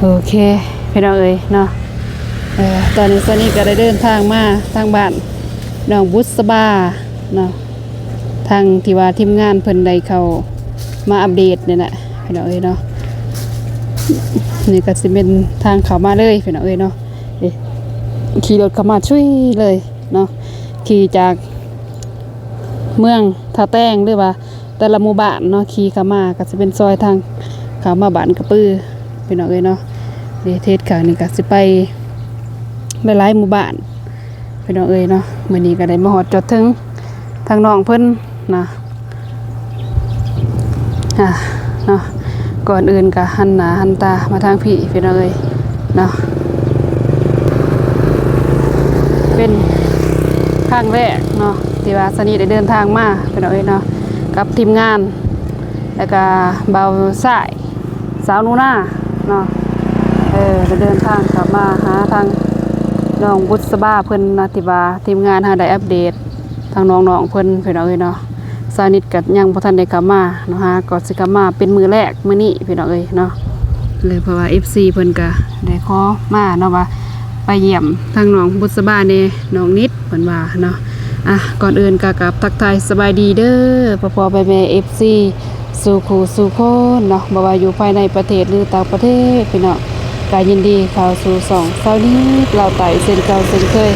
ໂອເຄ ພີ່ນ້ອງເອີຍເນາະ ເອີ ຕອນນີ້ຊາວນິດກໍໄດ້ເດີນທາງມາທາງບ້ານໜອງບຸດສະບາເນາະ ທາງທີ່ວ່າທີມງານເພິ່ນໄດ້ເຂົ້າມາອັບເດດນີ້ແຫຼະ ພີ່ນ້ອງເອີຍເນາະ. ນີ້ກໍຊິເປັນທາງເຂົ້າມາເລີຍ ພີ່ນ້ອງເອີຍເນາະ ເອີ ຂີ່ລົດເຂົ້າມາຊຸຍເລີຍເນາະ ຂີ່ຈາກເມືອງທ່າແຕງ ຫຼືວ່າ ແຕ່ລະໝູ່ບ້ານເນາະ ຂີ່ເຂົ້າມາກໍຊິເປັນຊອຍທາງເຂົ້າມາບ້ານກະປື ພີ່ນ້ອງເອີຍເນາະ. ເດ ເທດຂ້າງນີ້ກໍຊິໄປຫຼາຍໆໝູ່ບ້ານ ພີ່ນ້ອງເອີຍເນາະ. ມື້ນີ້ກໍໄດ້ມາຮອດຈອດເຖິງທາງນ້ອງເພິ່ນນະ ອ່າ ເນາະ. ກ່ອນອື່ນກໍຫັນໜ້າຫັນຕາມາທາງພີ້ ພີ່ນ້ອງເອີຍເນາະ. ເປັນຄັ້ງແລກເນາະ ທີ່ວ່າຊາວນິດໄດ້ເດີນທາງມາ ພີ່ນ້ອງເອີຍເນາະ ກັບທີມງານ ແລ້ວກະບ່າວຊາຍ ສາວໜູນາເນາະ ເອີ ໄດ້ເດີນທາງເຂົ້າມາຫາທາງນ້ອງບຸດສະບາເພິ່ນເນາະ ທີ່ວ່າທີມງານເຮົາໄດ້ອັບເດດທາງນ້ອງໆເພິ່ນ ພີ່ນ້ອງເອີຍເນາະ. ຊາວນິດກໍຍັງບໍ່ທັນໄດ້ເຂົ້າມາເນາະ ຫາກໍຊິເຂົ້າມາເປັນມື້ແລກມື້ນີ້ ພີ່ນ້ອງເອີຍເນາະ. ເລີຍເພາະວ່າເອັຟຊີເພິ່ນກໍໄດ້ຂໍມາເນາະ ວ່າໄປຢ້ຽມທາງນ້ອງບຸດສະບາແດ່ ນ້ອງນິດ ເພິ່ນວ່າເນາະ. ອ່ະ ກ່ອນອື່ນກໍກາບທັກທາຍສະບາຍດີເດີ ພໍ່ໆແມ່ໆເອັຟຊີ ສູ່ຄູ່ສູ່ຄົນເນາະ ບໍ່ວ່າຢູ່ພາຍໃນປະເທດ ຫຼື ຕ່າງປະເທດ ພີ່ນ້ອງ ກໍຍິນດີເຂົ້າສູ່ຊ່ອງຊາວນິດລາວໃຕ້ເຊັ່ນເກົ່າເຊັ່ນເຄີຍ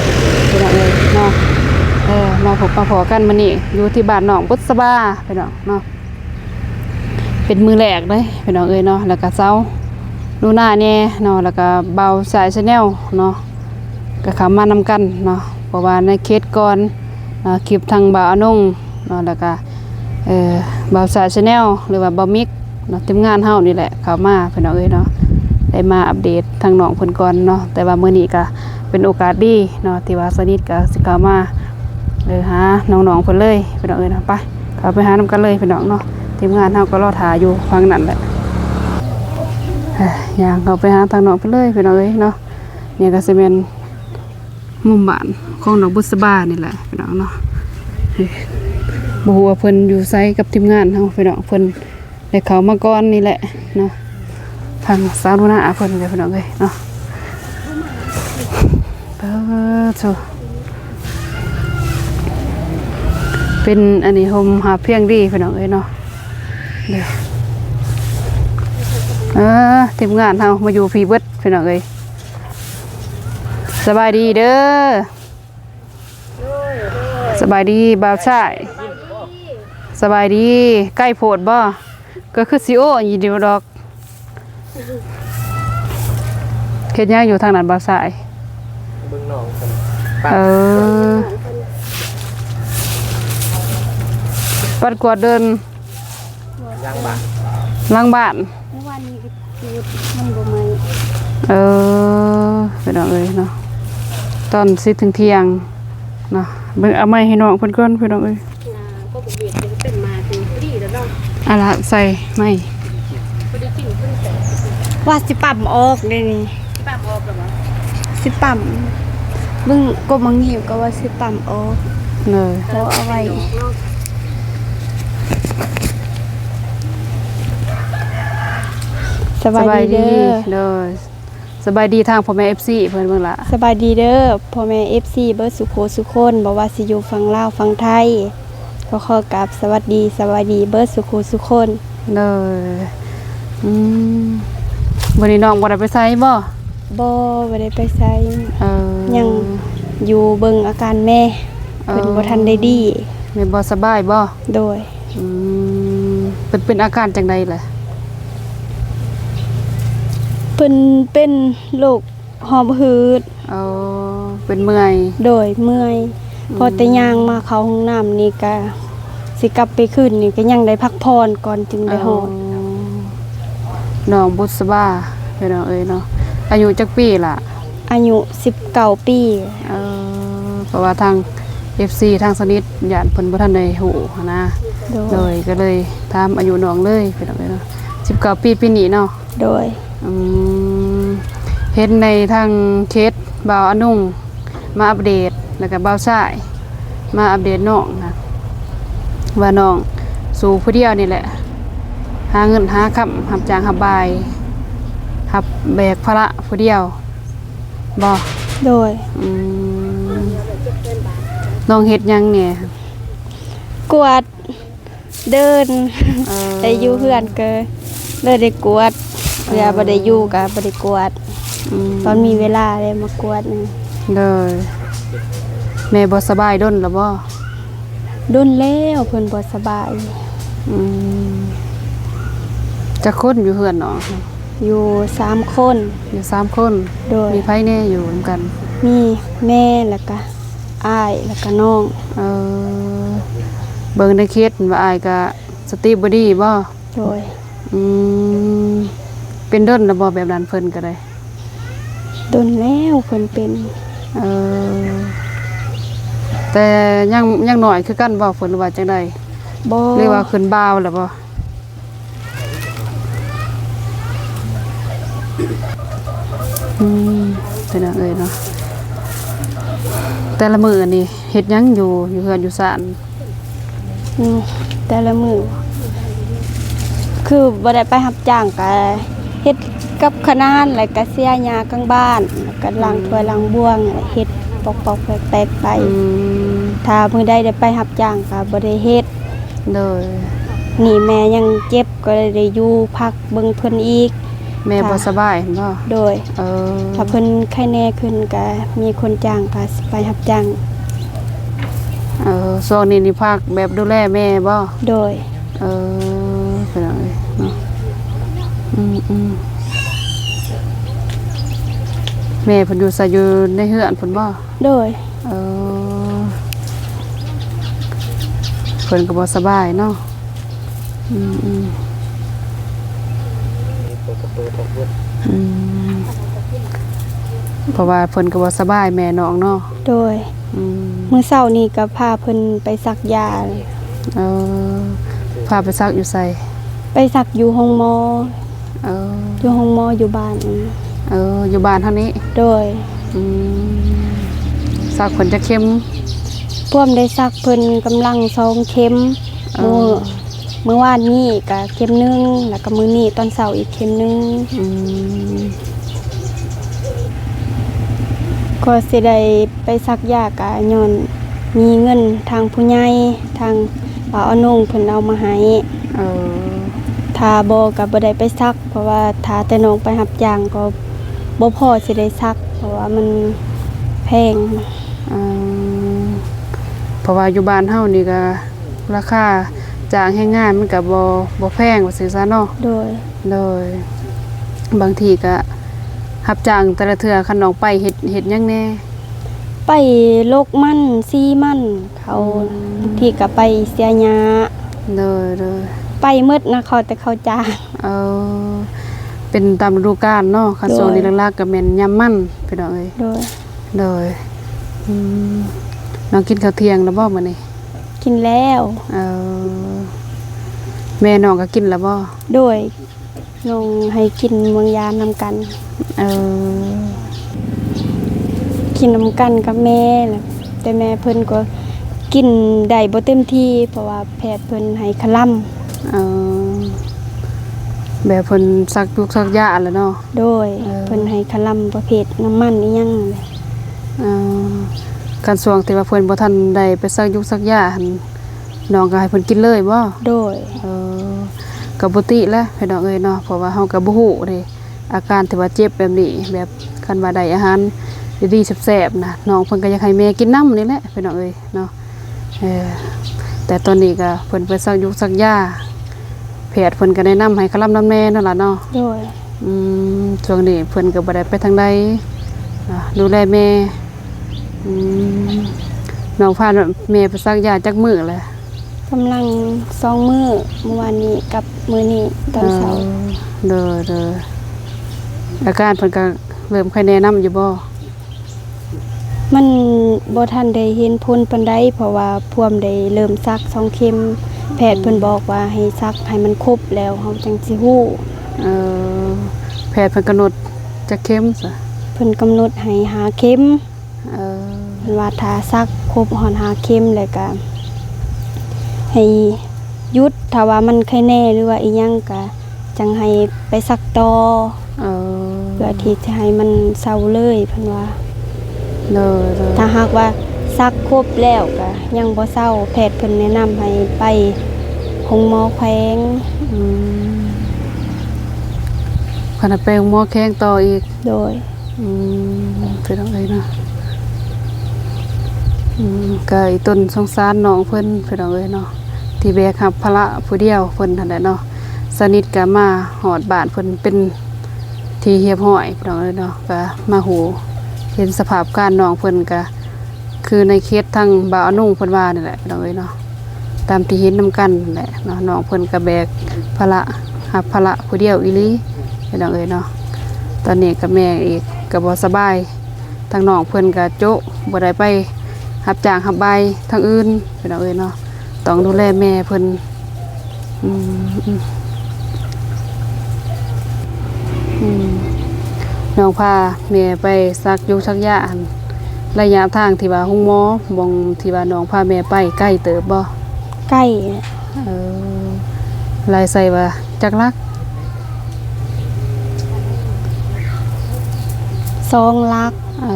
ພີ່ນ້ອງເອີຍເນາະ. ເອີ ມາພົບມາພໍ້ກັນມື້ນີ້ຢູ່ທີ່ບ້ານນ້ອງບຸດສະບາ ພີ່ນ້ອງເນາະ. ເປັນມື້ແລກເດ້ ພີ່ນ້ອງເອີຍເນາະ. ແລ້ວກະສາວໜູນາແດ່ເນາະ ແລ້ວກະບ່າວຊາຍແຊນແນວເນາະ ກະເຂົ້າມານຳກັນເນາະ ເພາະວ່າໃນເຂດກ່ອນເນາະ ຄລິບທາງບ່າວອານົງເນາະ ແລ້ວກະ ເອີ ບ່າວຊາຍແຊນແນວ ຫຼືວ່າບ່າວມິກເນາະ ທີມງານເຮົານີ້ແຫຼະເຂົ້າມາ ພີ່ນ້ອງເອີຍເນາະ ໄດ້ມາອັບເດດທາງນ້ອງເພິ່ນກ່ອນເນາະ. ແຕ່ວ່າມື້ນີ້ກະເປັນໂອກາດດີເນາະ ທີ່ວ່າຊາວນິດກະຊິເຂົ້າມາ ເອີ ຫານ້ອງໆເພິ່ນເລີຍ ພີ່ນ້ອງເອີຍເນາະ. ໄປ ເຂົ້າໄປຫານຳກັນເລີຍ ພີ່ນ້ອງເນາະ. ທີມງານເຮົາກໍລໍຖ້າຢູ່ຝັ່ງນັ້ນແຫຼະ ເອີ ຍ່າງເຂົ້າໄປຫາທາງນ້ອງເພິ່ນເລີຍ ພີ່ນ້ອງເອີຍເນາະ. ນີ້ກໍຊິແມ່ນມຸມບ້ານຂອງນ້ອງບຸດສະບານີ້ແຫຼະ ພີ່ນ້ອງເນາະ. ເອີ ບໍ່ຮູ້ວ່າເພິ່ນຢູ່ໃສກັບທີມງານເຮົາ ພີ່ນ້ອງ ເພິ່ນໄດ້ເຂົ້າມາກ່ອນນີ້ແຫຼະເນາະ ທາງສາວໜູນາເພິ່ນເດີ ພີ່ນ້ອງເອີຍເນາະ. ປາໂທ້ ເປັນອັນນີ້ ຮົ່ມຮັບພຽງດີ ພີ່ນ້ອງເອີຍເນາະ. ເດີ ເອີ ທີມງານເຮົາມາຢູ່ພີ້ເບິດ ພີ່ນ້ອງເອີຍ. ສະບາຍດີເດີ ສະບາຍດີບ່າວຊາຍ ສະບາຍດີ. ໃກ້ໂພດບໍ່? ກໍຄືຊິໂອ້ຢູ່ດອກ. ເຮັດຫຍັງຢູ່ທາງນັ້ນບ່າວຊາຍ? ເບິ່ງນ້ອງເພິ່ນ ເອີ ປັດກວາດເດີ່ນຫຼັງບ້ານ ຫຼັງບ້ານ. ເມື່ອວານນີ້ກໍຈູດ ມັນບໍ່ໄໝ້. ເອີ ພີ່ນ້ອງເອີຍເນາະ ຕອນຊິເຖິງທ່ຽງເນາະ. ເບິ່ງ ເອົາໄມ້ໃຫ້ນ້ອງເພິ່ນກ່ອນ ພີ່ນ້ອງເອີຍ. ອ່າ ກໍບໍ່ເຮັດ ເປັນມາຄືດີແລ້ວເນາະ. ເອົາລະ ໃສ່ໄມ້ ວ່າຊິປ້ຳອອກເດ້ນີ້. ຊິປ້ຳອອກແລ້ວບໍ່? ຊິປ້ຳ ເບິ່ງ ກົບມາງຍິ້ວກໍວ່າຊິປ້ຳອອກ. ເລີຍ ເອົາໄວ້. ສະບາຍດີເດີ ສະບາຍດີເດີ. ໂດຍ ສະບາຍດີທາງພໍ່ແມ່ເອັຟຊີເພິ່ນເບິ່ງລະ. ສະບາຍດີເດີພໍ່ແມ່ເອັຟຊີເບິດສູ່ຄູ່ສູ່ຄົນ ບໍ່ວ່າຊິຢູ່ຝັ່ງລາວຝັ່ງໄທ ກໍຂໍກາບສະຫວັດດີສະບາຍດີເບິດສູ່ຄູ່ສູ່ຄົນ. ໂດຍ ອືມ ມື້ນີ້ນ້ອງບໍ່ໄດ້ໄປໃສບໍ່? ບໍ່ ບໍ່ໄດ້ໄປໃສ. ເອີ ຍັງຢູ່ເບິ່ງອາການແມ່ ເອີ ເພິ່ນບໍ່ທັນໄດ້ດີ. ແມ່ບໍ່ສະບາຍບໍ່? ໂດຍ. ອືມ ເພິ່ນເປັນອາການຈັ່ງໃດລະ? ເພິ່ນເປັນໂລກຫອບຫືດ. ອໍ ເປັນເມື່ອຍ. ໂດຍ ເມື່ອຍ. ອືມ ພໍແຕ່ຍ່າງມາເຂົ້າຫ້ອງນ້ຳນີ້ກະ ຊິກັບໄປຄືນນີ້ກະຍັງໄດ້ພັກຜ່ອນກ່ອນຈຶ່ງໄດ້ຮອດ. ອໍ ນ້ອງບຸດສະບາ ພີ່ນ້ອງເອີຍເນາະ. ອາຍຸຈັກປີລະ? ອາຍຸສິບເກົ້າປີ. ເອີ ເພາະວ່າທາງເອັຟຊີທາງສະນິດຢ້ານເພິ່ນບໍ່ທັນໄດ້ຮູ້ຫັ້ນນະ. ໂດຍ ໂດຍ ກໍເລີຍຖາມອາຍຸນ້ອງເລີຍ ພີ່ນ້ອງເອີຍເນາະ. ສິບເກົ້າປີປີນີ້ເນາະ. ໂດຍ. ອືມ ເຫັນໃນທາງເຂດບ່າວອານຸງມາອັບເດດ ແລ້ວກໍບ່າວຊາຍມາອັບເດດນ້ອງນະ ວ່ານ້ອງສູ້ຜູ້ດຽວນີ້ແຫຼະ ຫາເງິນຫາຄຳ ຮັບຈ້າງຮັບບາຍ. ຮັບແບກພາລະຜູ້ດຽວບໍ່? ໂດຍ. ອືມ ນ້ອງເຮັດຫຍັງແດ່? ກວດເດີ່ນ. ເອີ ໄດ້ຢູ່ເຮືອນກໍເລີຍໄດ້ກວດ ເວລາບໍ່ໄດ້ຢູ່ກໍບໍ່ໄດ້ກວດ. ອືມ ຕອນມີເວລາໄດ້ມາກວດ. ໂດຍ. ແມ່ບໍ່ສະບາຍດົນແລ້ວບໍ່? ດົນແລ້ວເພິ່ນບໍ່ສະບາຍ. ອືມ ຈັກຄົນຢູ່ເຮືອນນ້ອງ? ຢູ່ສາມຄົນ. ຢູ່ສາມຄົນ. ໂດຍ. ມີໃຜແດ່ຢູ່ນຳກັນ? ມີແມ່ ແລ້ວກະອ້າຍ ແລ້ວກະນ້ອງ. ເອີ ເບິ່ງໃນເຄສວ່າອ້າຍກະສະຕິບໍ່ດີບໍ່? ໂດຍ. ອືມ ເປັນດົນແລ້ວບໍ່ແບບນັ້ນ? ເພິ່ນກໍໄດ້ ດົນແລ້ວເພິ່ນເປັນ. ເອີ ແຕ່ຍັງ ຍັງນ້ອຍຄືກັນບໍ່ເພິ່ນ ຫຼືວ່າຈັ່ງໃດ? ບໍ່. ຫຼືວ່າຂຶ້ນບ່າວແລ້ວບໍ່? ອືມ ເປັນຫຍັງເອີຍເນາະ ແຕ່ລະມື້ນີ້ເຮັດຫຍັງຢູ່ ຢູ່ເຮືອນຢູ່ຊານ? ອືມ ແຕ່ລະມື້ຄືບໍ່ໄດ້ໄປຮັບຈ້າງ ກະເຮັດກັບຂະໜານ ແລ້ວກະເສຍຫຍ້າກາງບ້ານ ແລ້ວກະລ້າງຖ້ວຍລ້າງບ່ວງ ເຮັດປອກໆແປກໆໄປ. ອືມ ຖ້າມື້ໃດໄດ້ໄປຮັບຈ້າງກະບໍ່ໄດ້ເຮັດ. ໂດຍ. ນີ້ແມ່ຍັງເຈັບ ກໍເລີຍໄດ້ຢູ່ພັກເບິ່ງເພິ່ນອີກ. ແມ່ບໍ່ສະບາຍແມ່ນບໍ່? ໂດຍ. ເອີ ຖ້າເພິ່ນໄຄແນ່ຂຶ້ນກະມີຄົນຈ້າງ ກະຊິໄປຮັບຈ້າງ. ເອີ ຊ່ວງນີ້ນີ້ພັກແບບດູແລແມ່ບໍ່? ໂດຍ. ເອີ ເປັນຫຍັງເອີຍເນາະ? ອືມໆ ແມ່ເພິ່ນຢູ່ໃສ? ຢູ່ໃນເຮືອນພຸ້ນບໍ່? ໂດຍ. ເອີ ເພິ່ນກໍບໍ່ສະບາຍເນາະ. ອືມໆ ເປີດປະຕູອອກເບິດ. ອືມ ເພາະວ່າເພິ່ນກໍບໍ່ສະບາຍແມ່ນ້ອງເນາະ. ໂດຍ. ອືມ ມື້ເຊົ້ານີ້ກໍພາເພິ່ນໄປສັກຢາ. ເອີ ພາໄປສັກຢູ່ໃສ? ໄປສັກຢູ່ໂຮງໝໍ. ເອີ ຢູ່ໂຮງໝໍຢູ່ບ້ານ. ເອີ ຢູ່ບ້ານເຮົານີ້? ໂດຍ. ອືມ ສັກເພິ່ນຈັກເຂັມ? ພວມໄດ້ສັກເພິ່ນກຳລັງສອງເຂັມ. ເອີ ມື້ ມື້ວານນີ້ກະເຂັມໜຶ່ງ ແລ້ວກະມື້ນີ້ຕອນເຊົ້າອີກເຂັມໜຶ່ງ. ອືມ ກໍຊິໄດ້ໄປສັກຢາກະຍ້ອນມີເງິນທາງຜູ້ໃຫຍ່ ທາງ ເອີ ອານົງເພິ່ນເອົາມາໃຫ້. ເອີ ຖ້າບໍ່ກະບໍ່ໄດ້ໄປສັກ ເພາະວ່າຖ້າແຕ່ນ້ອງໄປຮັບຈ້າງກໍບໍ່ພໍຊິໄດ້ສັກ ເພາະວ່າມັນແພງ. ອືມ ເພາະວ່າຢູ່ບ້ານເຮົານີ້ກະລາຄາຈ້າງແຮງງານມັນກະບໍ່ ບໍ່ແພງວ່າຊັ້ນຊະເນາະ. ໂດຍ. ໂດຍ. ບາງທີກະຮັບຈ້າງແຕ່ລະເທື່ອ ຄັນນ້ອງໄປເຮັດ ເຮັດຫຍັງແດ່? ໄປລົກມັນ ສີມັນເຂົາ. ອືມ ບາງທີກະໄປເສຍຫຍ້າ. ໂດຍໆ ໄປໝົດນະ ຂໍແຕ່ເຂົາຈ້າງ. ເອີ ເປັນຕາມລະດູການເນາະ. ຄັນ ໂດຍ ຊ່ວງນີ້ຫຼັກໆກໍແມ່ນຍາມມັນ ພີ່ນ້ອງເອີຍ. ໂດຍ. ໂດຍ. ອືມ ນ້ອງກິນເຂົ້າທ່ຽງແລ້ວບໍ່ມື້ນີ້? ກິນແລ້ວ. ເອີ ແມ່ນ້ອງກໍກິນແລ້ວບໍ່? ໂດຍ. ນ້ອງໃຫ້ກິນເມືອງຍານນຳກັນ. ເອີ ກິນນຳກັນກັບແມ່ ແລ້ວແຕ່ແມ່ເພິ່ນກໍກິນໄດ້ບໍ່ເຕັມທີ່ ເພາະວ່າແພດເພິ່ນໃຫ້ຄະລຳ. ເອີ ແບບເພິ່ນສັກຢູກສັກຢາຫັ້ນແຫຼະເນາະ. ໂດຍ. ເອີ ເພິ່ນໃຫ້ຄະລຳປະເພດນ້ຳມັນອີ່ຫຍັງຫັ້ນແຫຼະ. ເອີ ຄັນຊ່ວງທີ່ວ່າເພິ່ນບໍ່ທັນໄດ້ໄປສັກຢູກສັກຢາຫັ້ນ ນ້ອງກໍໃຫ້ເພິ່ນກິນເລີຍບໍ່? ໂດຍ. ເອີ ກໍບໍ່ຕິແຫຼະພີ່ນ້ອງເອີຍເນາະ ເພາະວ່າເຮົາກໍບໍ່ຮູ້ເດ້ ອາການທີ່ວ່າເຈັບແບບນີ້ ແບບຄັນວ່າໄດ້ອາຫານດີໆແຊບໆນະ ນ້ອງເພິ່ນກໍຢາກໃຫ້ແມ່ກິນນຳນີ້ແຫຼະພີ່ນ້ອງເອີຍເນາະ. ເອີ ແຕ່ຕອນນີ້ກໍເພິ່ນໄປສັກຢູກສັກຢາ ແພດເພິ່ນກໍແນະນຳໃຫ້ຄະລຳນຳແມ່ນັ້ນລະເນາະ. ໂດຍ. ອືມ ຊ່ວງນີ້ເພິ່ນກໍບໍ່ໄດ້ໄປທາງໃດ ອ່າ ດູແລແມ່. ອືມ ນ້ອງພາແມ່ໄປສັກຢາຈັກມື້ແລ້ວ? ກຳລັງສອງມື້ ມື້ວານນີ້ກັບມື້ນີ້ຕອນເຊົ້າ. ເອີ ໂດຍໆ ອາການເພິ່ນກໍເລີ່ມຄ່ອຍແນະນຳຢູ່ບໍ່? ມັນບໍ່ທັນໄດ້ເຫັນຜົນປານໃດ ເພາະວ່າພວມໄດ້ເລີ່ມສັກສອງເຂັມ ແພດເພິ່ນບອກວ່າໃຫ້ສັກໃຫ້ມັນຄົບແລ້ວເຮົາຈັ່ງຊິຮູ້. ເອີ ແພດເພິ່ນກຳນົດຈັກເຂັມຊະ? ເພິ່ນກຳນົດໃຫ້ຫ້າເຂັມ. ເອີ ເພິ່ນວ່າຖ້າສັກຄົບຮອດຫ້າເຂັມແລ້ວກະໃຫ້ຢຸດ ຖ້າວ່າມັນໄຄແນ່ ຫຼືວ່າອີ່ຫຍັງກະຈັ່ງໃຫ້ໄປສັກຕໍ່. ເອີ ເພື່ອທີ່ຈະໃຫ້ມັນເຊົາເລີຍ ເພິ່ນວ່າ. ໂດຍ ໂດຍ. ຖ້າຫາກວ່າສັກຄົບແລ້ວກະຍັງບໍ່ເຊົາ, ແພດເພິ່ນແນະນຳໃຫ້ໄປໂຮງໝໍແຂວງ. ອືມ ເພິ່ນໃຫ້ໄປໂຮງໝໍແຂວງຕໍ່ອີກ. ໂດຍ. ອືມ ພີ່ນ້ອງເອີຍເນາະ ອືມ ກະອີ່ຕົນສົງສານນ້ອງເພິ່ນ ພີ່ນ້ອງເອີຍເນາະ ທີ່ແບກຮັບພາລະຜູ້ດຽວເພິ່ນຫັ້ນແຫຼະເນາະ. ສະໜິດກະມາຮອດບ້ານເພິ່ນເປັນທີ່ຮຽບຮ້ອຍ ພີ່ນ້ອງເອີຍເນາະ, ກະມາຮູ້ເຫັນສະພາບການນ້ອງເພິ່ນ ກະຄືໃນເຂດທາງບ່າວອານຸງເພິ່ນວ່ານີ້ແຫຼະ ພີ່ນ້ອງເອີຍເນາະ. ຕາມທີ່ເຫັນນຳກັນແຫຼະເນາະ, ນ້ອງເພິ່ນກໍແບກພາລະ ຮັບພາລະຜູ້ດຽວອີ່ຫຼີ ພີ່ນ້ອງເອີຍເນາະ. ຕອນນີ້ກໍແມ່ອີກກໍບໍ່ສະບາຍ, ທາງນ້ອງເພິ່ນກໍໂຈະ ບໍ່ໄດ້ໄປຮັບຈ້າງຮັບບາຍທາງອື່ນ ພີ່ນ້ອງເອີຍເນາະ, ຕ້ອງດູແລແມ່ເພິ່ນ. ອືມ ອືມ ອືມ ນ້ອງພາແມ່ໄປສັກຢູສັກຢາຫັ້ນ ໄລຍະທາງທີ່ວ່າໂຮງໝໍ ບ່ອນທີ່ວ່ານ້ອງພາແມ່ໄປ ໄກເຕີບບໍ່? ໃກ້. ເອີ ໄລ່ໃສ່ວ່າຈັກຫຼັກ? ສອງຫຼັກ. ເອີ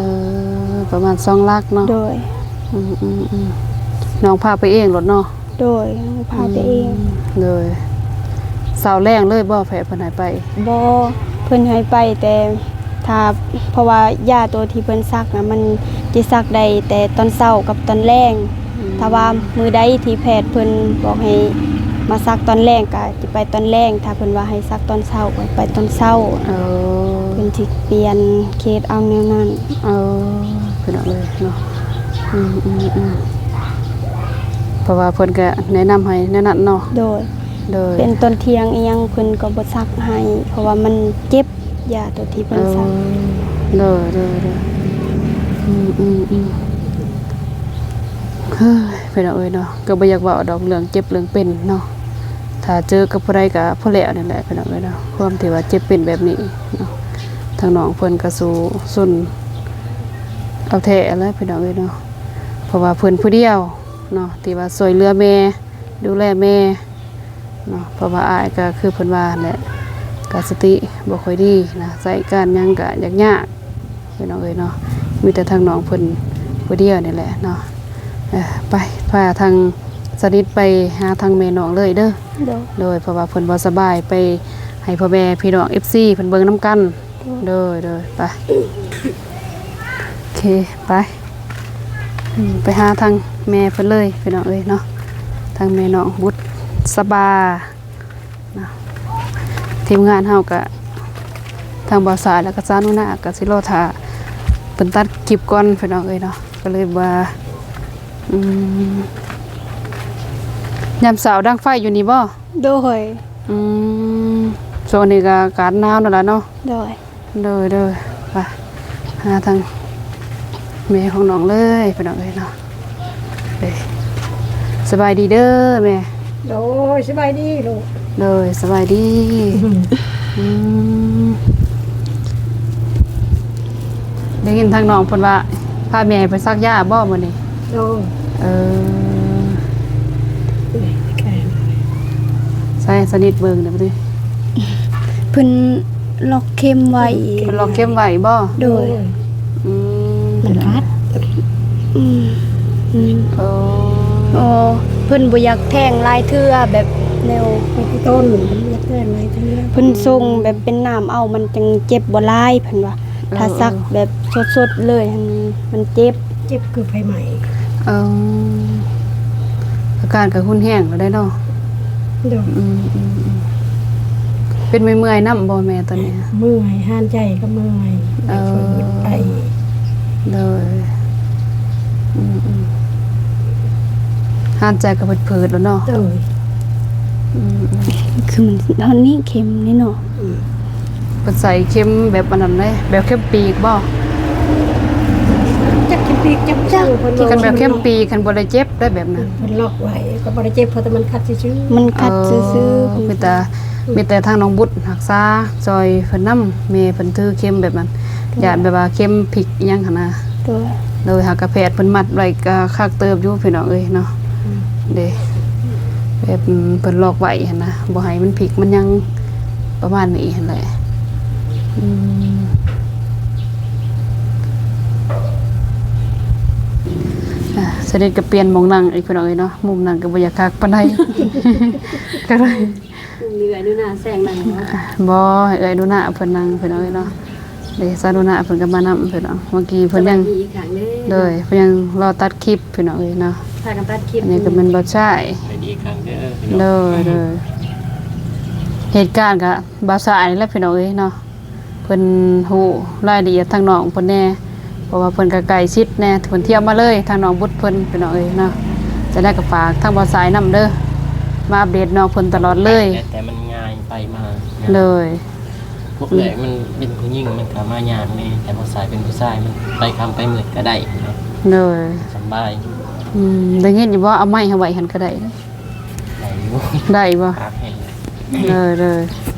ປະມານສອງຫຼັກເນາະ. ໂດຍ. ອືມ ອືມ ອືມ ນ້ອງພາໄປເອງໂລດເນາະ? ໂດຍ ພາໄປເອງ. ອືມ ໂດຍ. ເຊົ້າແລງເລີຍບໍ່ ແພດເພິ່ນໃຫ້ໄປ? ບໍ່ ເພິ່ນໃຫ້ໄປແຕ່ຖ້າ ເພາະວ່າຢາໂຕທີ່ເພິ່ນສັກນະ ມັນຈະສັກໄດ້ແຕ່ຕອນເຊົ້າກັບຕອນແລງ. ອືມ ຖ້າວ່າມື້ໃດທີ່ແພດເພິ່ນບອກໃຫ້ມາສັກຕອນແລງ ກະຈະໄປຕອນແລງ, ຖ້າເພິ່ນວ່າໃຫ້ສັກຕອນເຊົ້າ ກະໄປຕອນເຊົ້າ. ເອີ ເພິ່ນຊິປ່ຽນເຂດເອົາແນວນັ້ນ. ເອີ ພີ່ນ້ອງເອີຍເນາະ. ອືມ ອືມ ອືມ ເພາະວ່າເພິ່ນກະແນະນຳໃຫ້ແນວນັ້ນເນາະ. ໂດຍ. ໂດຍ. ເປັນຕອນທ່ຽງອີ່ຫຍັງເພິ່ນກໍບໍ່ສັກໃຫ້ ເພາະວ່າມັນເຈັບ ຢາໂຕທີ່ເພິ່ນສັກ. ເອີ ໂດຍ ໂດຍ ໂດຍ. ອືມ ອືມ ອືມ ເຮີ້ຍ ພີ່ນ້ອງເອີຍເນາະ, ກໍບໍ່ຢາກເວົ້າດອກເລື່ອງເຈັບເລື່ອງເປັນເນາະ, ຖ້າເຈີກັບຜູ້ໃດກໍພໍແລ້ວນັ້ນແຫຼະ ພີ່ນ້ອງເອີຍເນາະ, ຄວາມທີ່ວ່າເຈັບເປັນແບບນີ້ເນາະ. ທາງນ້ອງເພິ່ນກໍສູ້ຊົນເອົາແທ້ແຫຼະ ພີ່ນ້ອງເອີຍເນາະ, ເພາະວ່າເພິ່ນຜູ້ດຽວເນາະ ທີ່ວ່າຊ່ວຍເຫຼືອແມ່ ດູແລແມ່ ເນາະ, ເພາະວ່າອ້າຍກໍຄືເພິ່ນວ່າແຫຼະ ກະສະຕິບໍ່ຄ່ອຍດີນະ, ໃຊ້ການຫຍັງກະຍາກໆ ພີ່ນ້ອງເອີຍເນາະ, ມີແຕ່ທາງນ້ອງເພິ່ນຜູ້ດຽວນີ້ແຫຼະເນາະ. ເອີ ໄປ ພາທາງສະໜິດໄປຫາທາງແມ່ນ້ອງເລີຍເດີ. ໂດຍ. ໂດຍ ເພາະວ່າເພິ່ນບໍ່ສະບາຍ, ໄປໃຫ້ພໍ່ແມ່ພີ່ນ້ອງ ເອັຟຊີ ເພິ່ນເບິ່ງນຳກັນ. ໂດຍ ໂດຍ ໂດຍ ໄປ. ໂອເຄ ໄປ ອືມ ໄປຫາທາງແມ່ເພິ່ນເລີຍ ພີ່ນ້ອງເອີຍເນາະ, ທາງແມ່ນ້ອງບຸດສະບາເນາະ. ທີມງານເຮົາກະ ທາງບ່າວສາຍ ແລ້ວກະສາວໜູນາ ກະຊິລໍຖ້າເພິ່ນຕັດຄລິບກ່ອນ ພີ່ນ້ອງເອີຍເນາະ, ກໍເລີຍວ່າ ອືມ ຍາມເຊົ້າດັງໄຟຢູ່ນີ້ບໍ່? ໂດຍ. ອືມ ຊ່ວງນີ້ກໍອາກາດໜາວນັ້ນລະເນາະ. ໂດຍ. ໂດຍ ໂດຍ ໄປຫາທາງແມ່ຂອງນ້ອງເລີຍ ພີ່ນ້ອງເອີຍເນາະ. ເອີ ສະບາຍດີເດີແມ່. ໂດຍ ສະບາຍດີລູກ. ໂດຍ ສະບາຍດີ. ອືມ ອືມ ໄດ້ຍິນທາງນ້ອງເພິ່ນວ່າ ພາແມ່ໄປສັກຢາບໍ່ມື້ນີ້? ໂດຍ. ເອີ ໃສ່ສະໜິດເບິ່ງເດີ ເພິ່ນລັອກເຂັມໄວ້. ເພິ່ນລັອກເຂັມໄວ້ບໍ່? ໂດຍ. ອືມ ມັນຂັດ. ອືມ ອືມ ໂອ້ ໂອ້ ເພິ່ນບໍ່ຢາກແທງຫຼາຍເທື່ອ ແບບແນວ ເພິ່ນບໍ່ຢາກແທງຫຼາຍເທື່ອ ເພິ່ນຊົງແບບເປັນນ້ຳເອົາ ມັນຈັ່ງເຈັບບໍ່ຫຼາຍ ເພິ່ນວ່າ. ເອີ ຖ້າສັກແບບສົດໆເລີຍຫັ້ນ ມັນເຈັບ. ເຈັບຄືໄຟໄໝ້. ເອີ ອາການກໍຮຸນແຮງແລ້ວເດ້ເນາະ. ໂດຍ. ອືມ ອືມ ອືມ ເປັນເມື່ອຍໆນຳບໍ່ແມ່ຕອນນີ້? ເມື່ອຍ ຫານໃຈກໍເມື່ອຍ. ເອີ ໄປ. ໂດຍ. ອືມ ອືມ ຫານໃຈກໍເພີດໆແລ້ວເນາະ. ໂດຍ. ອືມ ອືມ ຄືມັນ ຕອນນີ້ເຂັມນີ້ເນາະ. ອືມ ເພິ່ນໃສ່ເຂັມແບບອັນນັ້ນເດ້ ແບບເຂັມປີກບໍ່? ຈັກເຂັມປີກ ຈັກ ຈັກ ຄັນແບບເຂັມປີກ ຄັນບໍ່ໄດ້ເຈັບໄດ້ແບບນັ້ນ. ເພິ່ນລັອກໄວ້ ກໍບໍ່ໄດ້ເຈັບ ເພາະແຕ່ມັນຂັດຊື່ໆ. ມັນຂັດຊື່ໆ. ເອີ ມີແຕ່ ມີແຕ່ທາງນ້ອງບຸດຮັກສາຊ່ອຍເພິ່ນນຳ ແມ່ເພິ່ນຖືເຂັມແບບນັ້ນ ໂດຍ ຢ້ານແບບວ່າເຂັມພິກອີ່ຫຍັງຫັ້ນນະ. ໂດຍ. ໂດຍ ຫາກະແພດເພິ່ນມັດໄວ້ກະຄັກເຕີບຢູ່ ພີ່ນ້ອງເອີຍເນາະ. ອືມ ເດ້ ແບບ ອືມ ເພິ່ນລັອກໄວ້ຫັ້ນນະ ບໍ່ໃຫ້ມັນພິກມັນຫຍັງ ປະມານນີ້ຫັ້ນແຫຼະ. ອືມ ອ່າ ສະນິດກໍປ່ຽນໝ່ອງນັ່ງອີກ ພີ່ນ້ອງເອີຍເນາະ, ມຸມນັ່ງກໍບໍ່ຢາກຄັກປານໃດ ກໍເລີຍ ນີ້ເອື້ອຍໜູນາແຊງນັ່ງເນາະ. ບໍ່ ໃຫ້ເອື້ອຍໜູນາເພິ່ນນັ່ງ ພີ່ນ້ອງເອີຍເນາະ. ເດ້ ສາວໜູນາເພິ່ນກໍມານຳ ພີ່ນ້ອງ. ເມື່ອກີ້ເພິ່ນຍັງ ສະບາຍດີອີກຄັ້ງເດີ. ໂດຍ ເພິ່ນຍັງລໍຕັດຄລິບ ພີ່ນ້ອງເອີຍເນາະ. ພາກັນຕັດຄລິບ. ອັນນີ້ກໍແມ່ນບ່າວຊາຍ. ສະບາຍດີອີກຄັ້ງເດີ ພີ່ນ້ອງ. ໂດຍ ໂດຍ ເຫດການກໍບ່າວຊາຍນີ້ແຫຼະ ພີ່ນ້ອງເອີຍເນາະ. ເພິ່ນຮູ້ລາຍລະອຽດທາງນ້ອງເພິ່ນແດ່ ເພາະວ່າເພິ່ນກໍໃກ້ຊິດແດ່ ເພິ່ນທ່ຽວມາເລີຍ ທາງນ້ອງບຸດເພິ່ນ ພີ່ນ້ອງເອີຍເນາະ. ຈັ່ງໃດກໍຝາກທາງບ່າວຊາຍນຳເດີ ມາອັບເດດນ້ອງເພິ່ນຕະຫຼອດເລີຍ. ແຕ່ມັນງ່າຍໄປມາ. ໂດຍ ພວກເອື້ອຍມັນເປັນຜູ້ຍິງ ມັນກໍມາຍາກແດ່, ແຕ່ບ່າວຊາຍເປັນຜູ້ຊາຍ ມັນໄປຄ່ຳໄປມືດກໍໄດ້. ໂດຍ ສະບາຍ. ອືມ ໄດ້ຍິນຢູ່ບໍ່? ເອົາໄມ້ເຮົາໄວ້ຫັ້ນກໍໄດ້. ໄດ້ຢູ່ ໄດ້ບໍ່? ປາກແຫ້ງ. ເດີ ເດີ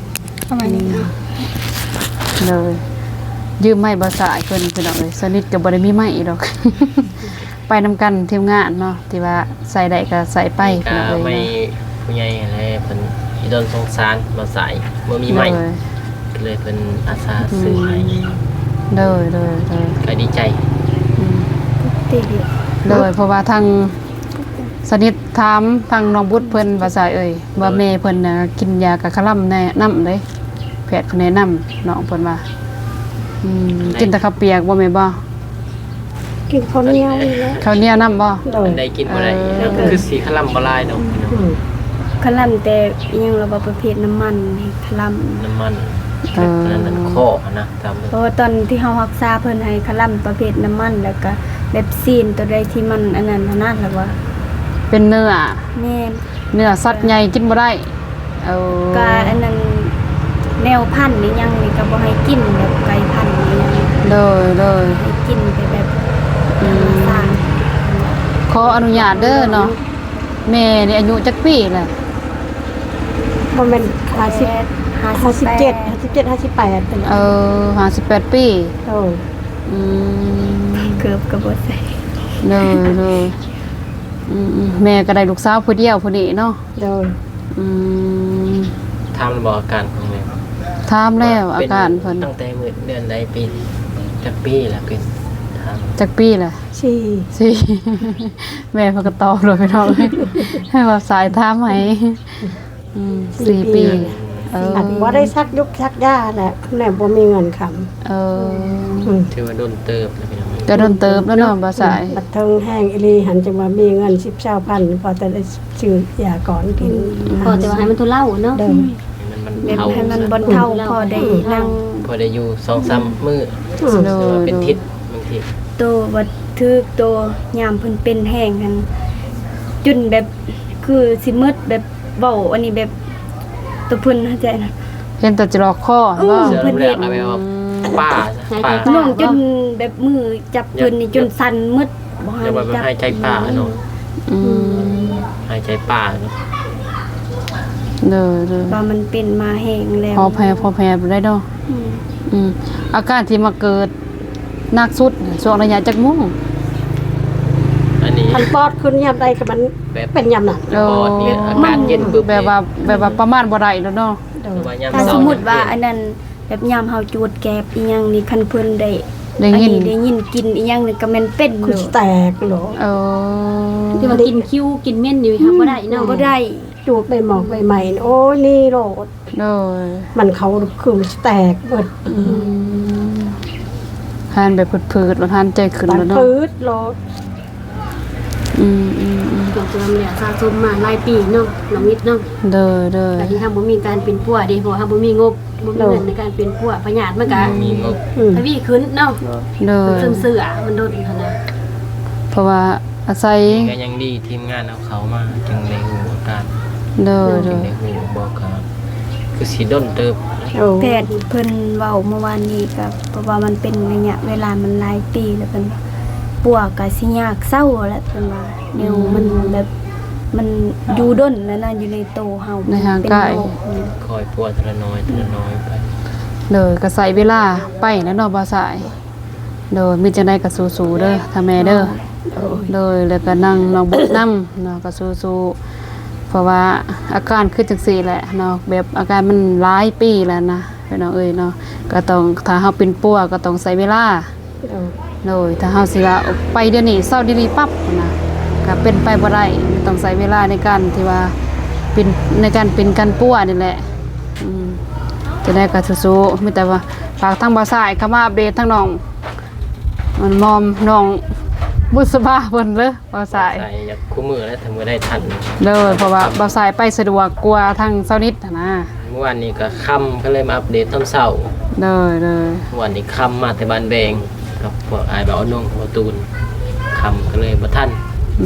ເອົາໄວ້ນີ້ ເດີ ຢືມໄມ້ບ່າວຊາຍເພິ່ນ ພີ່ນ້ອງເອີຍ. ສະນິດກໍບໍ່ໄດ້ມີໄມ້ດອກ ໄປນຳກັນທີມງານເນາະ ທີ່ວ່າໃຊ້ໄດ້ກໍໃຊ້ໄປ ພີ່ນ້ອງເອີຍ. ໄມ້ຜູ້ໃຫຍ່ຫັ້ນແຫຼະ ເພິ່ນອີ່ຕົນສົງສານບ່າວຊາຍ ບໍ່ມີໄມ້ ໂດຍ ກໍເລີຍເພິ່ນອາສາຊື້ໃຫ້. ໂດຍ ໂດຍ ໂດຍ ກໍດີໃຈ. ອືມ ໂດຍ ເພາະວ່າທາງ ສະນິດຖາມທາງນ້ອງບຸດເພິ່ນວ່າ ຊາຍເອີຍ ວ່າແມ່ເພິ່ນນະກິນຢາກະຄະລຳແນະນຳເດ້ ແພດເພິ່ນແນະນຳນ້ອງເພິ່ນວ່າ. ອືມ ກິນແຕ່ເຂົ້າປຽກບໍ່ແມ່ນບໍ່? ກິນເຂົ້າໜຽວນີ້ແຫຼະ ເຂົ້າໜຽວນຳບໍ່? ໂດຍ ໄດ້ກິນບໍ່ໄດ້. ເອີ ຄືຊິຄະລຳບໍ່ຫຼາຍດອກ. ອືມ ຄະລຳແຕ່ອີ່ຫຍັງລະວ່າປະເພດນ້ຳມັນນີ້ ຄະລຳນ້ຳມັນ. ເອີ ອັນນັ້ນ ອັນຄໍຫັ້ນນະ. ເພາະວ່າຕອນທີ່ເຮົາຮັກສາເພິ່ນໃຫ້ຄະລຳປະເພດນ້ຳມັນ ແລ້ວກະແບບຊີ້ນໂຕໃດທີ່ມັນອັນນັ້ນຫັ້ນນະ ລະວ່າເປັນເນື້ອ. ແມ່ນ ເນື້ອສັດໃຫຍ່ກິນບໍ່ໄດ້. ເອີ ກະອັນນັ້ນ ແນວພັນອີ່ຫຍັງນີ້ກະບໍ່ໃຫ້ກິນ ແບບໄກ່ພັນອີ່ຫຍັງ. ໂດຍ ໂດຍ ໃຫ້ກິນແຕ່ແບບ ອືມ ທຳມະຊາດ. ຂໍອະນຸຍາດເດີເນາະ ແມ່ນີ້ອາຍຸຈັກປີແລ້ວ? ບໍ່ແມ່ນຫ້າສິບ ຫ້າສິບເຈັດ ຫ້າສິບເຈັດ ຫ້າສິບແປດ. ເອີ ຫ້າສິບແປດປີ. ໂອ້ ອືມ ເກີບກໍບໍ່ໃສ່. ໂດຍ ໂດຍ ອືມໆ ແມ່ກໍໄດ້ລູກສາວຜູ້ດຽວຜູ້ນີ້ເນາະ. ໂດຍ ອືມ ຖາມແລ້ວບໍ່ອາການຂອງແມ່? ຖາມແລ້ວ ອາການເພິ່ນ ຕັ້ງແຕ່ມື້ເດືອນໃດ ປີ ຈັກປີລະ ເປັນ ຖາມ ຈັກປີລະ? ສີ່ ສີ່ ແມ່ເພິ່ນກໍຕອບໂລດ ພີ່ນ້ອງ ໃຫ້ວ່າສາຍຖາມໃຫ້. ອືມ ສີ່ ສີ່ປີ ປີ. ເອີ ອັນບໍ່ໄດ້ສັກຍຸກສັກຢາແຫຼະ ແມ່ບໍ່ມີເງິນຄຳ. ເອີ ອືມ ຖືວ່າດົນເຕີບແລ້ວ ພີ່ນ້ອງ ກໍດົນເຕີບແລ້ວເນາະ ບ່າວສາຍ. ບັດເຖິງແຮງອີ່ຫຼີຫັ້ນ ຈັ່ງວ່າມີເງິນສິບຊາວພັນ ພໍແຕ່ໄດ້ຊື້ຢາກ່ອນກິນ. ອືມ ພໍແຕ່ວ່າໃຫ້ມັນທຸເລົາເນາະ. ໂດຍ ໃຫ້ມັນບັນເທົາ ແບບໃຫ້ມັນບັນເທົາ ພໍໄດ້ນັ່ງ ພໍໄດ້ຢູ່ສອງສາມມື້. ອືມ ໂດຍ ເປັນທິດ ບາງທີ ໂຕວ່າຖືກໂຕ ຍາມເພິ່ນເປັນແຮງຫັ້ນ ຈົນແບບຄືຊິໝົດ ແບບ ເວົ້າອັນນີ້ແບບໂຕເພິ່ນຫາຍໃຈນະ ເຫັນແຕ່ຈະຫຼອກຄໍ. ເອີ ເວົ້າ ເພິ່ນເຮັດ ອືມ ປາ ປາ ນ້ອງຈົນແບບມືຈັບເພິ່ນນີ້ຈົນສັ່ນໝົດ ບໍ່ໃຫ້ຈັບ ຫາຍໃຈປາເນາະ. ອືມ ຫາຍໃຈປາເນາະ. ໂດຍ ໂດຍ ວ່າມັນເປັນມາແຮງແລ້ວ ພໍແຜ່ ພໍແຜ່ໄດ້ເນາະ. ອືມ ອືມ ອາການທີ່ມາເກີດ ໜັກສຸດຊ່ວງໄລຍະຈັກໂມງ? ອັນນີ້ ຄັນປອດຂຶ້ນຍາມໃດກໍມັນ ແບບ ເປັນຍາມນັ້ນ. ເອີ ປອດນີ້ອາກາດເຢັນປຶບ ແບບວ່າ ແບບວ່າປະມານບໍ່ໄດ້ແລ້ວເນາະ. ໂດຍ ຄືວ່າຍາມ ຖ້າສົມມຸດວ່າອັນນັ້ນ ແບບຍາມເຮົາຈູດແກບອີ່ຫຍັງນີ້ ຄັນເພິ່ນໄດ້ ໄດ້ຍິນ ໄດ້ຍິນກິ່ນອີ່ຫຍັງນີ້ກໍແມ່ນເປັນໂລດ ຄືຊິແຕກໂລດ. ເອີ ທີ່ວ່າກິ່ນຄິວກິ່ນເໝັນນີ້ ອືມ ຮັບບໍ່ໄດ້ເນາະ. ບໍ່ໄດ້ ຈູດໃບໝອກໃບໄມ້ ໂອ້ຍ ນີ້ໂລດ. ໂດຍ ມັນເຂົ້າຄືຊິແຕກເບິດ. ອືມ ອືມ ຫາຍແບບຜືດໆ ແລ້ວຫາຍໃຈຂຶ້ນແລ້ວເນາະ ຜືດໂລດ. ອືມໆໆ ກໍຄືວ່າມັນສະສົມມາຫຼາຍປີເນາະ ນ້ອງມິດເນາະ. ໂດຍໆ ແຕ່ທີ່ເຮົາບໍ່ມີການປິ່ນປົວເດ້ ເພາະວ່າເຮົາບໍ່ມີງົບ ບໍ່ມີເງິນໃນການປິ່ນປົວ ພະຍາດມັນກະ ອືມ ມີງົບ ອືມ ທະວີຂຶ້ນເນາະ. ໂດຍ ເຊື່ອມັນດົນຫັ້ນນະ ເພາະວ່າອາໄສ ນີ້ກໍຍັງດີ ທີມງານເຮົາເຂົ້າມາຈຶ່ງໄດ້ຮູ້ອາການ. ໂດຍ ຈຶ່ງໄດ້ຮູ້ ບໍ່ກໍຄືຊິດົນເຕີບ. ໂອ້ ແພດເພິ່ນເວົ້າເມື່ອວານນີ້ກໍ ເພາະວ່າມັນເປັນໄລຍະເວລາມັນຫຼາຍປີແລ້ວ ເພິ່ນວ່າປົວກໍຊິຍາກເຊົາແຫຼະ ເພິ່ນວ່າ ແນວມັນ ອືມ ແບບ ມັນຢູ່ດົນແລ້ວນະ ຢູ່ໃນໂຕເຮົາ ໃນຮ່າງກາຍ ເປັນໂລກ ອືມ ຄ່ອຍປົວເທື່ອລະໜ້ອຍ ເທື່ອລະໜ້ອຍໄປ. ໂດຍ ກໍໃຊ້ເວລາໄປແຫຼະເນາະ ບ່າວສາຍ. ໂດຍ ມີຈັ່ງໃດກໍສູ້ໆເດີ ທາງແມ່ເດີ. ໂດຍ ໂດຍ ແລ້ວກໍນາງນ້ອງບຸດນຳເນາະ ກໍສູ້ໆ ເພາະວ່າອາການຄືຈັ່ງຊີ້ແຫຼະເນາະ ແບບອາການມັນຫຼາຍປີແລ້ວນະ ພີ່ນ້ອງເອີຍເນາະ ກໍຕ້ອງ ຖ້າເຮົາປິ່ນປົວກໍຕ້ອງໃຊ້ເວລາ. ໂດຍ ຖ້າເຮົາຊິວ່າໄປດຽວນີ້ ເຊົາດຽວນີ້ປັບນະ ກໍເປັນໄປບໍ່ໄດ້. ຕ້ອງໃຊ້ເວລາໃນການທີ່ວ່າປິ່ນ ໃນການປິ່ນການປົວນີ້ແຫຼະ. ອືມ ຈັ່ງໃດກໍສູ້ໆ ມີແຕ່ວ່າຝາກທາງບ່າວຊາຍເຂົ້າມາອັບເດດທາງນ້ອງ ມັນມອມ ນ້ອງບຸດສະບາເພິ່ນເດີ ບ່າວຊາຍ. ໃຊ່ ຢາກຄູ່ມື້ແລ້ວ ຖ້າມື້ໃດທັນ. ໂດຍ ເພາະວ່າບ່າວຊາຍໄປສະດວກກວ່າທາງສາວນິດຫັ້ນນະ. ມື້ວານນີ້ກໍຄ່ຳ ກໍເລີຍມາອັບເດດຕອນເຊົ້າ. ໂດຍໆ ມື້ວານນີ້ຄ່ຳມາແຕ່ບ້ານແບງ ກັບພວກອ້າຍບ່າວນງ ບ່າວຕູນ ຄ່ຳກໍເລີຍບໍ່ທັນ.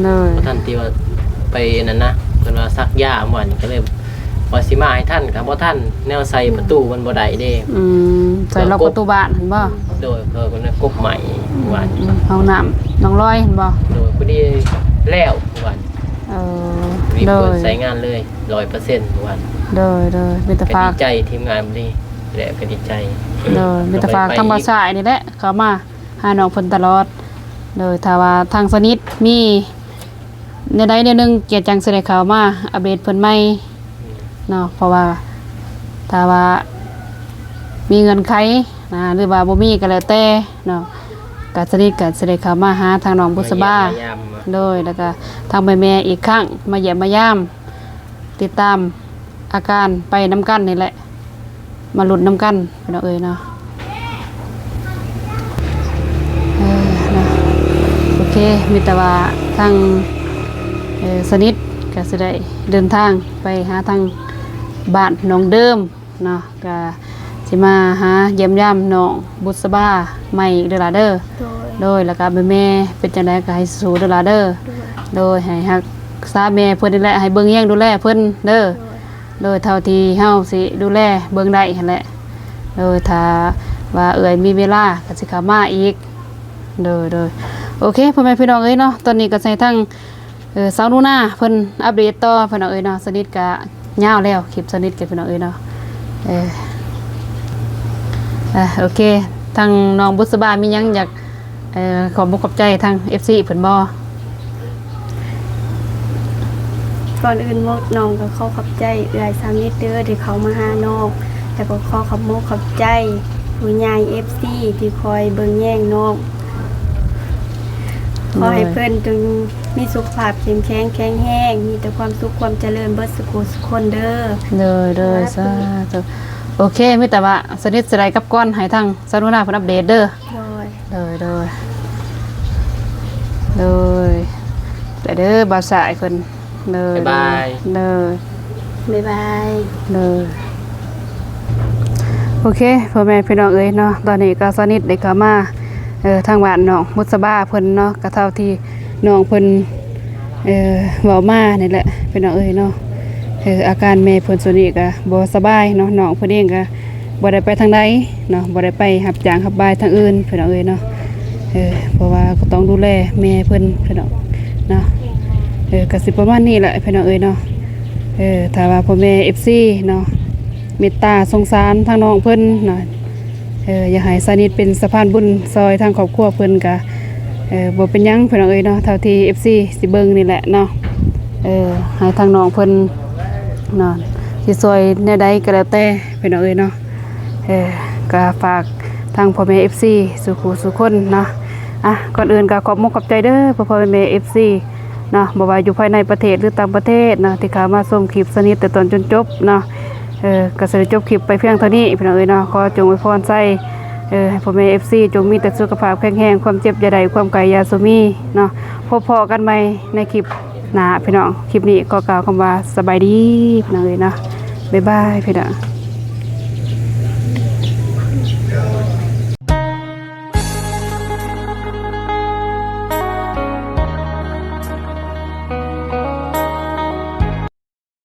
ໂດຍ ບໍ່ທັນທີ່ວ່າໄປນັ້ນນະ ເພິ່ນວ່າສັກຢາ ມື້ວານນີ້ກໍເລີຍວ່າຊິມາໃຫ້ທັນກໍບໍ່ທັນ ແນວໃສ່ປະຕູມັນບໍ່ໄດ້ເດ້. ອືມ ໃສ່ລັອກປະຕູບ້ານຫັ້ນບໍ່? ໂດຍ ເພິ່ນກໍເລີຍກົບໃໝ່ມື້ວານ. ອືມ ຫ້ອງນ້ຳນ້ອງລອຍຫັ້ນບໍ່? ໂດຍ ພໍດີແລ້ວມື້ວານ. ເອີ ໂດຍ ເປີດໃຊ້ງານເລີຍ ຮ້ອຍເປີເຊັນມື້ວານ. ໂດຍໆ ມີແຕ່ຝາກ ກໍດີໃຈທີມງານນີ້ແຫຼະ ກໍດີໃຈ. ໂດຍ ມີແຕ່ຝາກທາງບ່າວຊາຍນີ້ແຫຼະ ເຂົ້າມາຫານ້ອງເພິ່ນຕະຫຼອດ. ໂດຍ ຖ້າວ່າທາງສາວນິດມີແນວໃດແນວໜຶ່ງ ກະຈັ່ງຊິໄດ້ເຂົ້າມາອັບເດດເພິ່ນໃໝ່ເນາະ ເພາະວ່າຖ້າວ່າມີເງື່ອນໄຂນະ ຫຼືວ່າບໍ່ມີກໍແລ້ວແຕ່ເນາະ ກະສາວນິດກະຊິໄດ້ເຂົ້າມາຫາທາງນ້ອງບຸດສະບາ. ມາຢ້ຽມມາຢາມ. ໂດຍ ແລ້ວກະທາງແມ່ໆອີກຄັ້ງ ມາຢ້ຽມມາຢາມ ຕິດຕາມອາການໄປນຳກັນນີ້ແຫຼະ ມາລຸ້ນນຳກັນພີ່ນ້ອງເອີຍເນາະ. ເອີ ເນາະ ໂອເຄ ມີແຕ່ວ່າທາງ ເອີ ສາວນິດກໍຊິໄດ້ເດີນທາງໄປຫາທາງບ້ານໜອງເດີມເນາະ ກໍຊິມາຫາຢ້ຽມຢາມນ້ອງບຸດສະບາໃໝ່ອີກເດີຫຼ້າເດີ. ໂດຍ ໂດຍ ແລ້ວກໍແມ່ໆເປັນຈັ່ງໃດກໍໃຫ້ສູ້ເດີຫຼ້າເດີ. ໂດຍ ໂດຍ ໃຫ້ຮັກສາແມ່ເພິ່ນນີ້ແຫຼະ ໃຫ້ເບິ່ງແຍງດູແລເພິ່ນເດີ. ໂດຍ ໂດຍ ເທົ່າທີ່ເຮົາຊິດູແລເບິ່ງໄດ້ຫັ້ນແຫຼະ. ໂດຍ ຖ້າວ່າເອື້ອຍມີເວລາກໍຊິເຂົ້າມາອີກ. ໂດຍ ໂດຍ ໂອເຄ ພໍ່ແມ່ພີ່ນ້ອງເອີຍເນາະ ຕອນນີ້ກໍໃຫ້ທາງ ເອີ ສາວໜູນາເພິ່ນອັບເດດຕໍ່ພີ່ນ້ອງເອີຍເນາະ. ສາວນິດກໍຍາວແລ້ວ ຄລິບສາວນິດກໍພີ່ນ້ອງເອີຍເນາະ. ເອີ ເອີ ໂອເຄ ທາງນ້ອງບຸດສະບາມີຫຍັງຢາກ ເອີ ຂອບມຸກຂອບໃຈທາງເອັຟຊີເພິ່ນບໍ່? ກ່ອນອື່ນໝົດ ນ້ອງກໍຂໍຂອບໃຈເອື້ອຍສາວນິດເດີ ທີ່ເຂົ້າມາຫານ້ອງ ແລ້ວກໍຂໍຂອບມຸກຂອບໃຈຜູ້ໃຫຍ່ເອັຟຊີທີ່ຄອຍເບິ່ງແຍງນ້ອງ. ໂດຍ ຂໍໃຫ້ເພິ່ນຈົ່ງມີສຸຂະພາບເຂັ້ມແຂງແຂງແຮງ ມີແຕ່ຄວາມສຸກຄວາມຈະເລີນເບິດສຸຂູສຸຄົນເດີ. ໂດຍ ໂດຍ ສາທຸ ສາທຸ. ໂອເຄ ມີແຕ່ວ່າສາວນິດຊິໄດ້ກັບກ່ອນ ໃຫ້ທາງສາວໜູນາເພິ່ນອັບເດດເດີ. ໂດຍ ໂດຍ ໂດຍ ໂດຍ ໄປເດີບ່າວຊາຍເພິ່ນ. ໂດຍ ບາຍບາຍ. ໂດຍ ບາຍບາຍ. ໂດຍ ໂອເຄ ພໍ່ແມ່ພີ່ນ້ອງເອີຍເນາະ ຕອນນີ້ກໍສາວນິດໄດ້ເຂົ້າມາ ເອີ ທາງບ້ານນ້ອງບຸດສະບາເພິ່ນເນາະ ກໍເທົ່າທີ່ນ້ອງເພິ່ນ ເອີ ເວົ້າມານີ້ແຫຼະພີ່ນ້ອງເອີຍເນາະ. ເອີ ອາການແມ່ເພິ່ນຊ່ວງນີ້ກໍບໍ່ສະບາຍເນາະ ນ້ອງເພິ່ນເອງກໍບໍ່ໄດ້ໄປທາງໃດເນາະ ບໍ່ໄດ້ໄປຮັບຈ້າງຮັບບາຍທາງອື່ນພີ່ນ້ອງເອີຍເນາະ. ເອີ ເພາະວ່າກໍຕ້ອງດູແລແມ່ເພິ່ນພີ່ນ້ອງເນາະ. ເອີ ກໍຊິປະມານນີ້ແຫຼະພີ່ນ້ອງເອີຍເນາະ. ເອີ ຖ້າວ່າພໍ່ແມ່ເອັຟຊີເນາະ ເມດຕາສົງສານທາງນ້ອງເພິ່ນເນາະ ເອີ ຢາກໃຫ້ສາວນິດເປັນສະພານບຸນຊ່ອຍທາງຄອບຄົວເພິ່ນກະ ເອີ ບໍ່ເປັນຫຍັງພີ່ນ້ອງເອີຍເນາະ ເທົ່າທີ່ເອັຟຊີຊິເບິ່ງນີ້ແຫຼະເນາະ. ເອີ ໃຫ້ທາງນ້ອງເພິ່ນເນາະ ຊິຊ່ອຍແນວໃດກໍແລ້ວແຕ່ພີ່ນ້ອງເອີຍເນາະ. ເອີ ກໍຝາກທາງພໍ່ແມ່ເອັຟຊີສູ່ຜູ້ສູ່ຄົນເນາະ. ອ່ະ ກ່ອນອື່ນກໍຂອບມຸກຂອບໃຈເດີ ພໍ່ແມ່ເອັຟຊີ ເນາະ ບໍ່ວ່າຢູ່ພາຍໃນປະເທດ ຫຼື ຕ່າງປະເທດເນາະ ທີ່ເຂົ້າມາຊົມຄລິບສາວນິດແຕ່ຕົ້ນຈົນຈົບເນາະ. ເອີ ກໍຊິໄດ້ຈົບຄລິບໄປພຽງເທົ່ານີ້ພີ່ນ້ອງເອີຍເນາະ. ຂໍຈົ່ງອວຍພອນໃສ່ ເອີ ໃຫ້ພໍ່ແມ່ເອັຟຊີຈົ່ງມີແຕ່ສຸຂະພາບແຂງແຮງ ຄວາມເຈັບຢ່າໄດ້ ຄວາມໄຂ້ຢ່າສູ່ມີເນາະ. ພົບພໍ້ກັນໃໝ່ໃນຄລິບໜ້າພີ່ນ້ອງ. ຄລິບນີ້ຂໍກ່າວຄຳວ່າສະບາຍດີພີ່ນ້ອງເອີຍເນາະ. ບາຍບາຍພີ່ນ້ອງ.